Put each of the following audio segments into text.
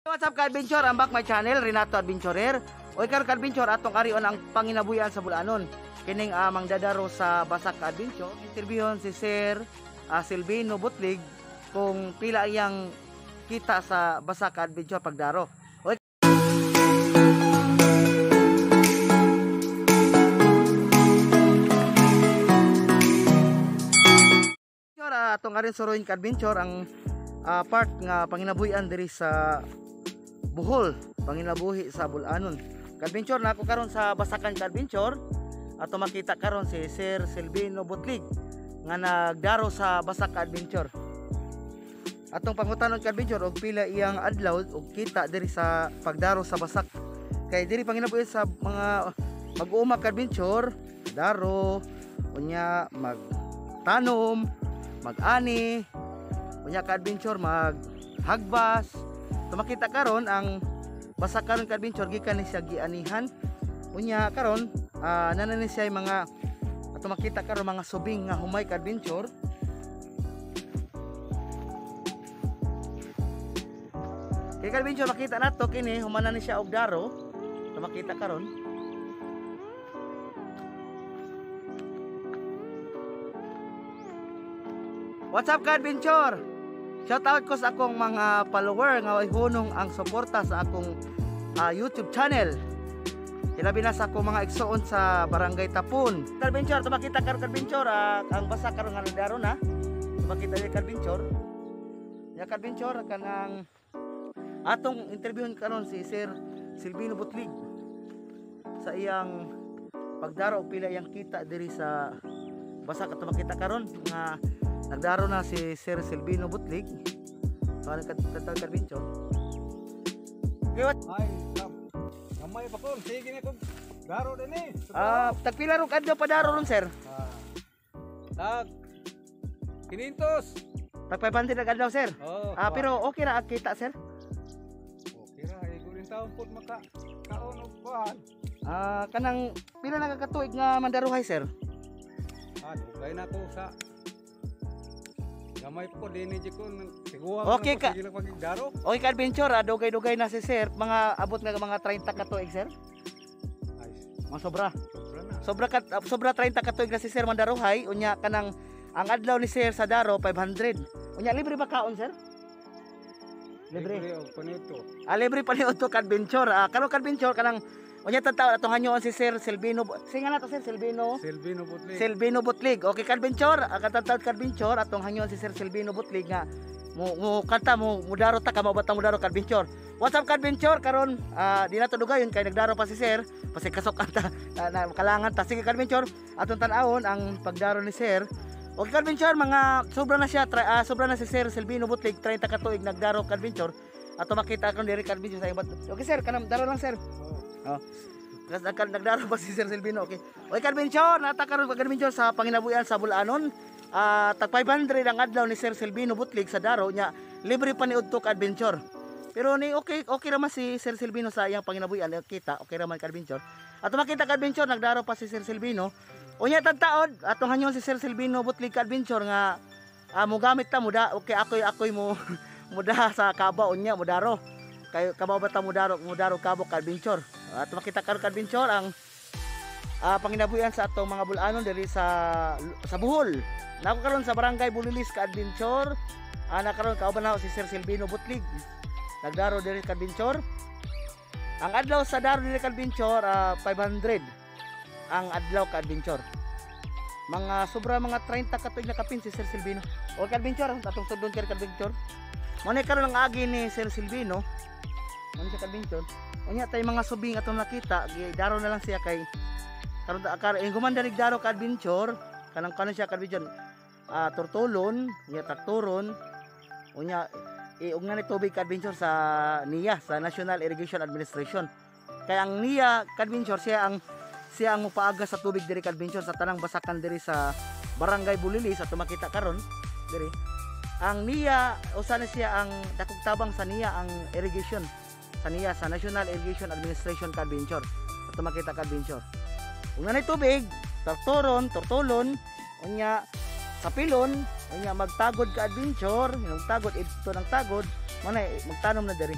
What's up ka-adventure? I'm back my channel, Renato Adventurer. Oy karon ka-adventure, atong arion ang panginabuhian sa Bulanon. Kining amang dadaro sa Basak ka-adventure. Interviewon si Sir Silvino Butlig kung pila iyang kita sa Basak ka-adventure pagdaro. Oy atong arin suroin ka-adventure ang part nga panginabuhian diri sa Bohol, panginabuhi sa Bulanon. Ka-adventure na ako karon sa Basakan ka-adventure ato makita karon si Sir Silvino Butlig nga nagdaro sa Basak ka-adventure. Atong pangutanon ka-adventure og pila iyang adlaw og kita diri sa pagdaro sa Basak. Kay diri panginabuhi sa mga mag-uuma ka-adventure, daro, unya magtanom, mag-ani, unya ka-adventure maghagbas. Tumakita karon ang Basak karon ka-adventure gikan ni siya gianihan. Unya karon nana ni siya mga ato makita karon mga subing nga humay ka-adventure. Kay ka-adventure makita nato kini humana ni siya og daro. Tumakita karon. What's up ka-adventure? Shout out ko sa akong mga follower nga hunong ang suporta sa akong YouTube channel. Ilabi na sa akong mga igsoon sa Barangay Tapon. Ka-adventure, tumakita karon ka-adventure ang Basak karon nga nagdaro na. Tumakita ni ka-adventure. Ya ka-adventure kanang atong interviewon karon si Sir Silvino Butlig sa iyang pagdaro og pila iyang kita diri sa Basak. At tumakita karon nga nagdaro na si Sir Silvino Butlig. Para ka-adventure. Okay, what? Ay, gamay pa kon. Sige na kog daro din eh. Tagpila rong kadlaw padaro ron, sir? Tag 500. Tag 500 ang adlaw, sir. Oh, Pero okay ra ang kita, sir? Okay ra, igo rin taon pud maka kaon og kuan. Kanang pila na ka katuig nga mandaruhay, sir? Dugay na ko sa gamay po din ni ko siguwa. Okay ka. Sige lang pagdaro. Okay ka-adventure, dugay-dugay na si sir, mga abot nga mga 30 ka tuig, sir. Ay, Mga sobra. sobra na. Sobra 30 ka tuig na si sir mandaruhay, unya kanang ang adlaw ni sir sa daro 500. Unya libre ba kaon, sir? Libre. Libre og panito. Libre pa ni Otto ka-adventure. Karon ka-adventure kanang unya tataw atong hanyoon si Sir Silvino. Singa na to Sir Silvino. Silvino Butlig. Silvino Butlig. Okay ka-adventure, katatawad ka-adventure atong hangyon si Sir Silvino Butlig nga mo kanta mo mudaro ta kamo batang mudaro ka-adventure. What's up ka-adventure karon di na to dugayon kay nagdaro pa si Sir, pasig kasok anta na kalangan ta. Sige ka-adventure, atong tan-awon ang pagdaro ni Sir. Okay ka-adventure, mga sobra na siya sobra na si Sir Silvino Butlig, 30 ka tuig nagdaro ka-adventure. Ato makita akong diri ka-adventure sa ibat. Okay sir, kanang daro lang sir. Oh. Oh. Nagdaro pa si Sir Silvino, okay. Okay ka-adventure, nata karon ka-adventure sa panginabuhian sa Bulanon. Tag 500 ang adlaw ni Sir Silvino Butlig sa daro nya, libre pa ni udto ka-adventure. Pero ni okay okay ra man si Sir Silvino sa iyang panginabuhian, kita okay ra man ka-adventure. Ato makita ka-adventure nagdaro pa si Sir Silvino. Unya tagtaod atong hanyon si Sir Silvino Butlig ka-adventure nga mo gamit ta muda, okay akoy mo muda sa kaba unya mudaro. Kay kabaw ba ta mudaro kabo ka-adventure. At makita karon ka-adventure ang panginabuhian sa atong mga Bulanon diri sa Bohol. Nako karon sa Barangay Bulilis ka-adventure. Na karon kauban nako si Sir Silvino Butlig. Nagdaro diri ka-adventure. Ang adlaw sa daro diri ka-adventure 500 ang adlaw ka-adventure. Mga sobra mga 30 ka tuig nakapin si Sir Silvino. O ka-adventure, atong sudon kay ka-adventure. Mo ni karon ang agi ni Sir Silvino. Mo ni sa ka-adventure. Unya tay mga subing atong nakita, daro na lang siya kay karon karon gumanda nig daro ka-adventure, kanang kanon siya ka-adventure. Tortulon, unya traktoron, unya iugna ni tubig ka-adventure sa NIA, sa National Irrigation Administration. Kay ang NIA ka-adventure siya ang mupaagas sa tubig diri ka-adventure sa tanang basakan diri sa Barangay Bulilis ato makita karon diri. Ang NIA usa na siya ang dakog tabang sa NIA ang irrigation sa NIA, sa National Irrigation Administration ka-adventure. Ato makita ka-adventure. Ug nanay tubig, traktoron, tortulon, unya sapilon, unya magtagod ka-adventure, magtagod ito ng tagod, mo na magtanom na diri.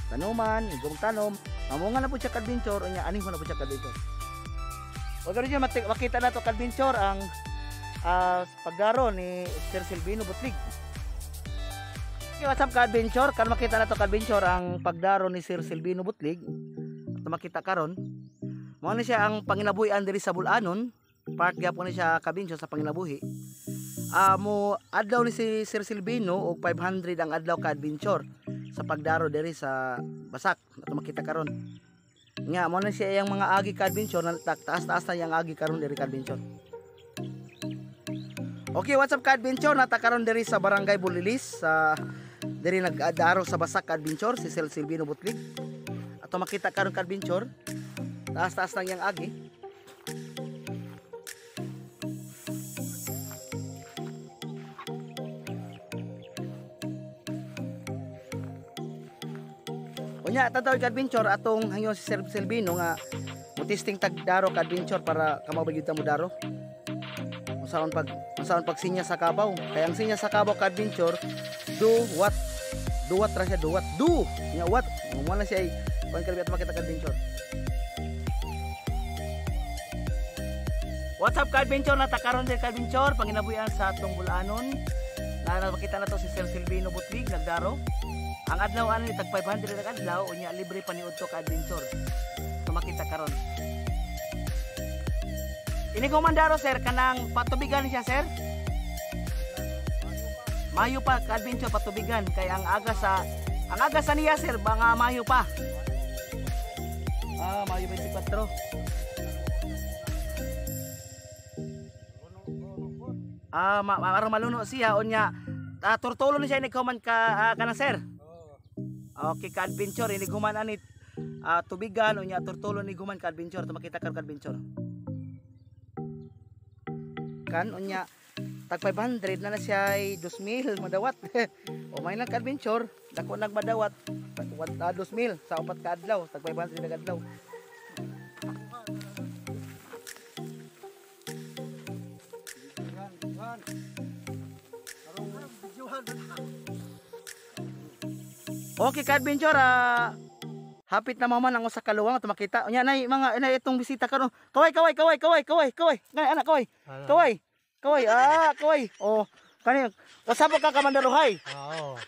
Tanuman, igong tanom, mamunga na po siya ka-adventure, unya anihon na po siya ka-adventure. O gano'n dyan, makita na to ka-adventure ang pagdaro ni Sir Silvino Butlig. Okay, what's up ka-adventure? Kan makita na to ka-adventure ang pagdaro ni Sir Silvino Butlig. At makita karon, mao ni siya ang panginabuhian diri sa Bulanon. Part gyapon ni siya ka-adventure sa panginabuhi. Mo adlaw ni si Sir Silvino og 500 ang adlaw ka-adventure sa pagdaro diri sa Basak. At makita karon nga mo na siya iyang mga agi ka-adventure na taas-taas na iyang agi karon diri ka-adventure. Okay, what's up ka-adventure? Nata karon diri sa Barangay Bulilis sa diri nagdaro sa Basak ka-adventure si Sir Silvino Butlig. Ato makita karon ka-adventure, taas-taas na iyang agi. Unya tataw ka-adventure atong hangyon si Sir Silvino nga mo-testing tag daro ka-adventure para kamo ba gyud ta mo daro. Unsaon pag sinya sa kabaw. Kay ang sinya sa kabaw ka-adventure, do what ra siya, do what do nya what mo na siya kuan kalbi at makita ka-adventure. What's up ka-adventure, nata karon dir ka-adventure panginabuhian sa atong Bulanon. Na makita na to si Sir Silvino Butlig nagdaro. Ang adlaw ani tag 500 ang adlaw, unya libre pa ni udto ka adventure. So makita karon. Ini ko mandaro sir kanang patubigan siya sir. Mayo pa ka adventure patubigan kay ang aga sa niya sir mga Mayo pa. Mayo 24. Aron maluno siya unya turtulo ni siya ini man ka kana sir. Okay ka-adventure, ini guman ani tubigan unya turtulo ni guman ka-adventure, to makita ka ka-adventure. Kan unya tag 500 na siya ay 2,000 madawat. O may nang ka-adventure, dako nagmadawat 2,000 sa upat ka adlaw, tag 500 na adlaw. Okay ka-adventure, hapit na maman ang usa ka luwang at makita. Unya nay mga nay itong bisita karon. Kaway kaway kaway kaway kaway kaway. Ngay anak kaway. Kaway. Kaway kaway. Oh, kani usab ka ka mandarohay.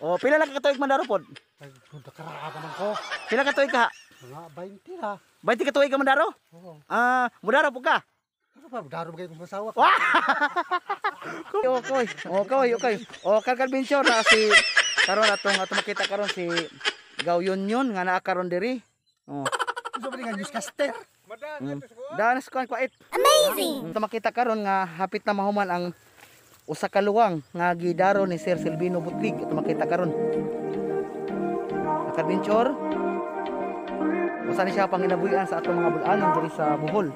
Oo. Oh, pila lang ka tuig mandaro pod? Nagkara ka man ko. Pila ka tuig ka? Mga 20 ra. 20 ka tuig ka mandaro? Oo. Mudaro pud ka? Ano pa mudaro kay kung asawa? Okay. Okay, okay. Oh, ka-adventure na si karon atong makita karon si Gaw Yun nga naa karon diri. Oh. Unsa ba nga newscaster? Daan sa kuan kwait. Amazing. Ato makita karon nga hapit na mahuman ang usa ka luwang nga gidaro ni Sir Silvino Butlig. Ato makita karon. Ka-adventure. Usa ni siya panginabuhian sa atong mga bulanon diri sa Bohol.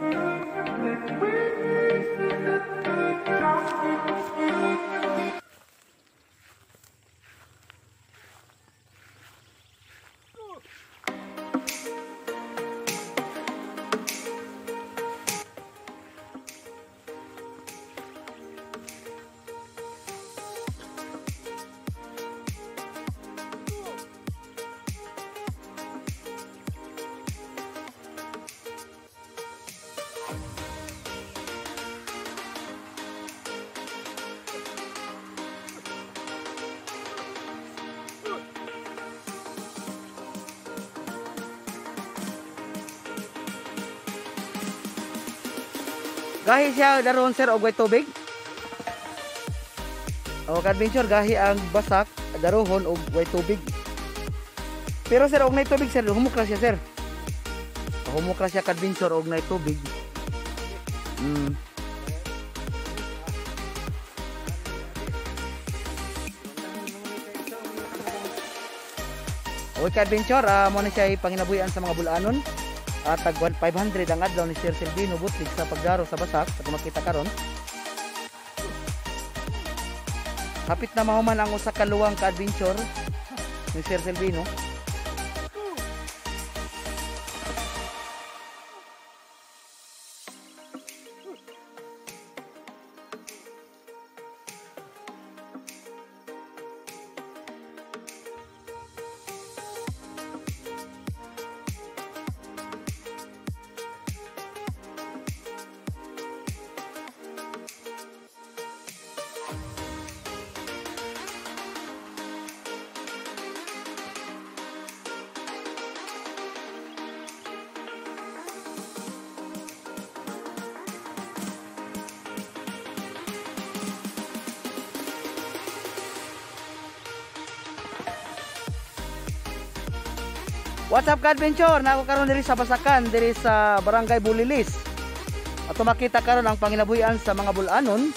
Gahi siya daron sir og way tubig. O ka-adventure gahi ang Basak darohon og way tubig. Pero sir og nay tubig sir, humok ra siya sir. Humok ra siya ka-adventure og nay tubig. Okay ka-adventure, mo na siya panginabuhian sa mga bulanon. At tag 500 ang adlaw ni Sir Silvino Butlig sa pagdaro sa Basak at makita karon. Hapit na mahuman ang usa ka luwang ka-adventure ni Sir Silvino. What's up ka-adventure? Nako karon diri sa Basakan, diri sa Barangay Bulilis. Ato makita karon ang panginabuhian sa mga Bulanon.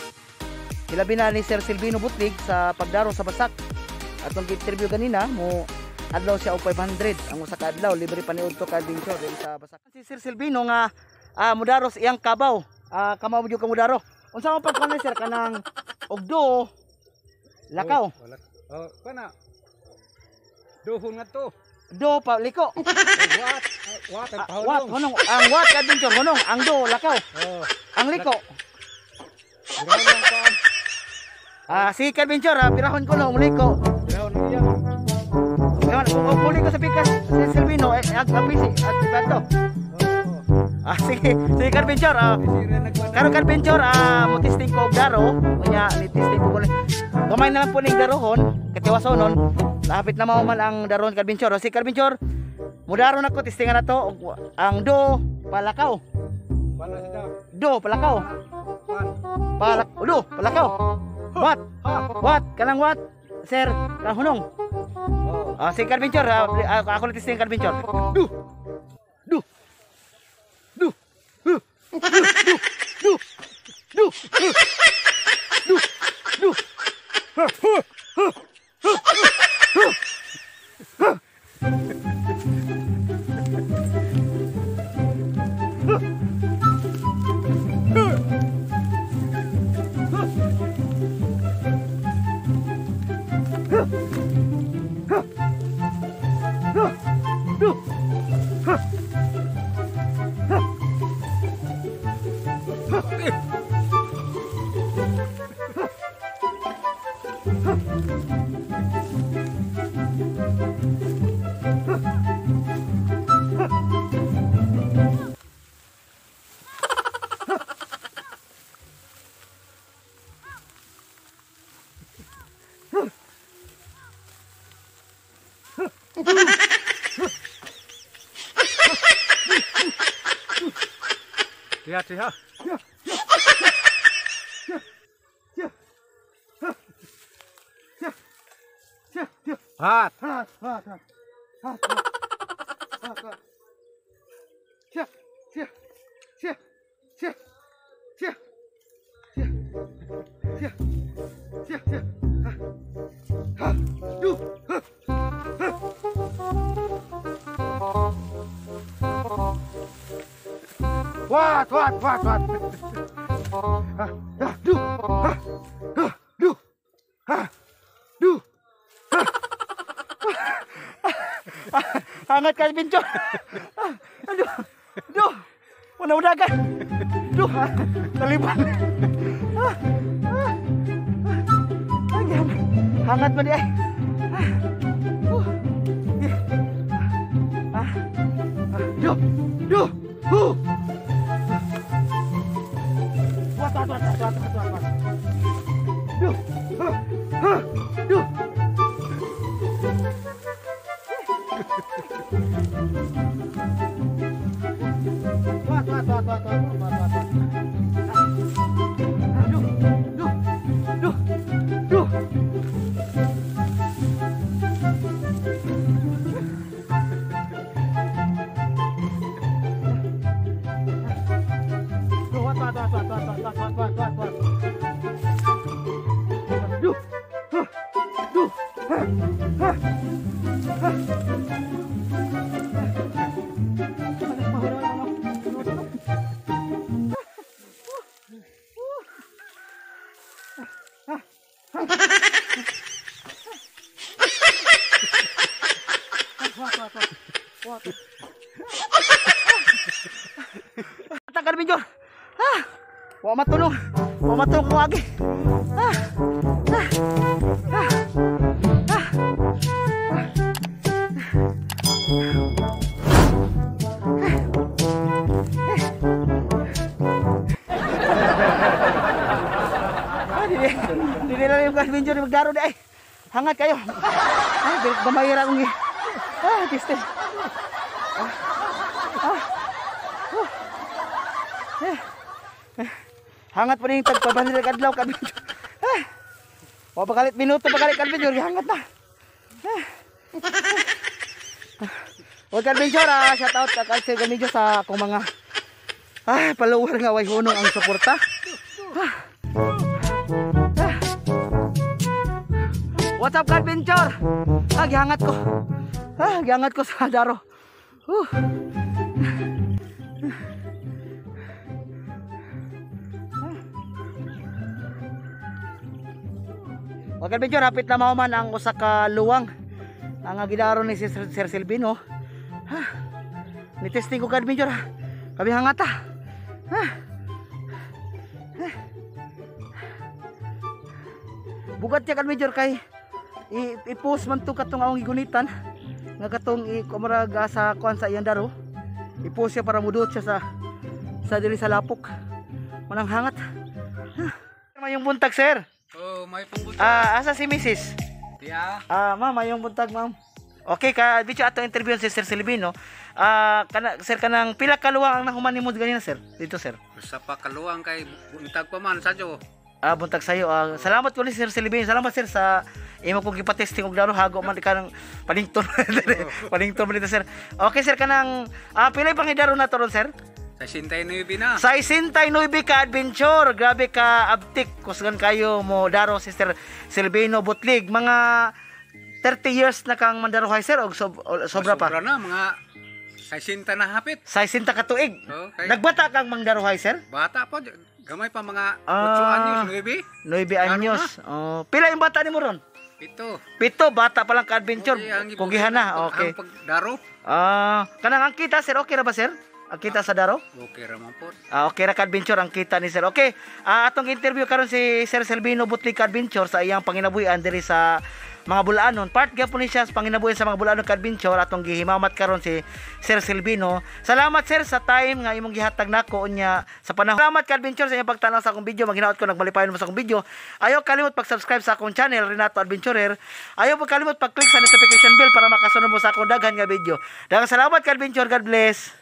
Hilabi na ni Sir Silvino Butlig sa pagdaro sa Basak. Atong gi-interview ganina mo adlaw siya og 500 ang usa ka adlaw libre pa ni udto ka-adventure diri sa Basakan. Si Sir Silvino nga mudaro sa iyang kabaw. Kamaw jud ka mudaro. Unsa man pagkuan ni sir kanang ugdo lakaw? Oh, wala. Oh, kana. Duhon nga to. Do pa liko. Oh, what? What ang Wat pahulong. hunong ang wat ka-adventure hunong ang do lakaw. Oh, Ang liko. birahon lang kuan. Si ka-adventure pirahon ko no muliko. Birahon ang iya. Ngayon, kung muli ko sa pikas si Silvino eh ag apisi at bato. Oh. Sige, sige ka-adventure. Karon ka-adventure mo testing ko og daro, unya ni testing ko kuno. Gamay na lang po ning darohon, katiwasonon. Lapit na mao man ang darohon ka-adventure. Si ka-adventure, mudaro na ko testingan na to ang do palakaw. Wala siya. Do palakaw. Kuan. Palak do palakaw. What? Ha. What? Kanang what? Sir, kanang hunong. Oh. Si ka-adventure, ako na testing ka-adventure. Du. Du. Du. Du. Du. Du. Du. Du. Du. Tiha, tiha. Hat. Hat, hat, hat. Hat, hat. Hat, hat. Siya, siya, siya, siya, siya, siya, siya, siya, siya. Ha, ha, du, ha, ha. What, what, what, what? Ha, ha, du, ha, ha, du, ha, du. Hangat ka, Bincho. Aduh, aduh, una-unagan. Aduh, taliban. Hangat pa di ay. Duh, duh, huh. Wat, wat, wat, wat, wat, wat, wat. Duh, huh, huh, duh. Wat, wat, wat, wat, wat, wat, wat, wat. Duh, duh, duh, duh. Duh, wat, wat, wat, wat, wat, wat, wat, wat, wat, wat. Duh, huh, duh, huh, huh, huh. Tagal minjor. Ah, wa matulog. Wa matulog ko agi. Ah. Ah. Ah. Ah. Ah, dili lang yung adventure magdaro di ay. Hangat kayo. Ay, dili gamay ra akong gi. Ah, tiste. Ah. Ah. Hangat pa rin yung tagpabandir kadlaw ka-adventure. Ah. O pagalit minuto pagalit ka-adventure, hangat na. Ah. Huwag ka-adventure ah. Shout out kay Sir Gamidyo sa akong mga follower nga way hunong ang suporta. What's up, ka-adventure? Gihangat ko. Gihangat ko sa daro. Okay, adventure, hapit na mahuman ang usa ka luwang ang gidaro ni Sir Silvino. Ni-testing ko, ka-adventure. Kami hangat ha. Bugat siya, ka-adventure, kay i-post man to katong akong gigunitan nga katong i-kumurag sa kuan sa iyang daro. I-post siya para mudot siya sa diri sa lapok. Manang hangat. Mayong buntag, sir. Oh, may pungbuntag. Asa si Mrs.? Yeah. Ma'am, mayong buntag, ma'am. Okay, ka video atong interview si Sir Silvino. Kana sir, kanang pila ka luwang ang nahuman nimo ganina, sir? Dito, sir. Usa pa kaluwang kay buntag pa man sadyo. Buntag sayo. Salamat ko ni Sir Silvino. Salamat, sir, sa imo kong gipatesting og daro hago man ka ng palington. Palington man dito, sir. Okay, sir, kanang pila pang idaro na to ron, sir? 69 na. 69 ka adventure. Grabe ka abtik. Kusgan kayo mo daro si Sir Silvino Butlig. Mga 30 years na kang mandarohay, sir, og sobra pa. Sobra na, mga 60 na hapit. 60 ka tuig. Okay. Nagbata kang mangdarohay, sir? Bata pa, gamay pa mga 8 anyos, 9. 9 anyos. Oh, pila yung bata nimo ron? 7. 7, bata pa lang ka adventure. Okay, Kugihan na. Okay. Ang pagdaro. Kanang ang kita, sir, okay ra ba, sir? Ang kita sa daro? Okay ra man po. Okay ra ka-adventure ang kita ni sir. Okay, atong interview karon si Sir Silvino Butlig ka-adventure sa iyang panginabuhian diri sa mga Bulanon. Part gyapon ni siya sa panginabuhian sa mga Bulanon ka-adventure. Atong gihimamat karon si Sir Silvino. Salamat, sir, sa time nga imong gihatag nako unya sa panahon. Salamat, ka-adventure, sa inyong pagtanaw sa akong video. Maghinaot ko nagmalipayon mo sa akong video. Ayaw kalimot pag-subscribe sa akong channel Renato Adventurer. Ayaw pag kalimot pag-click sa notification bell para makasunod mo sa akong daghan nga video. Daghang salamat, ka-adventure. God bless.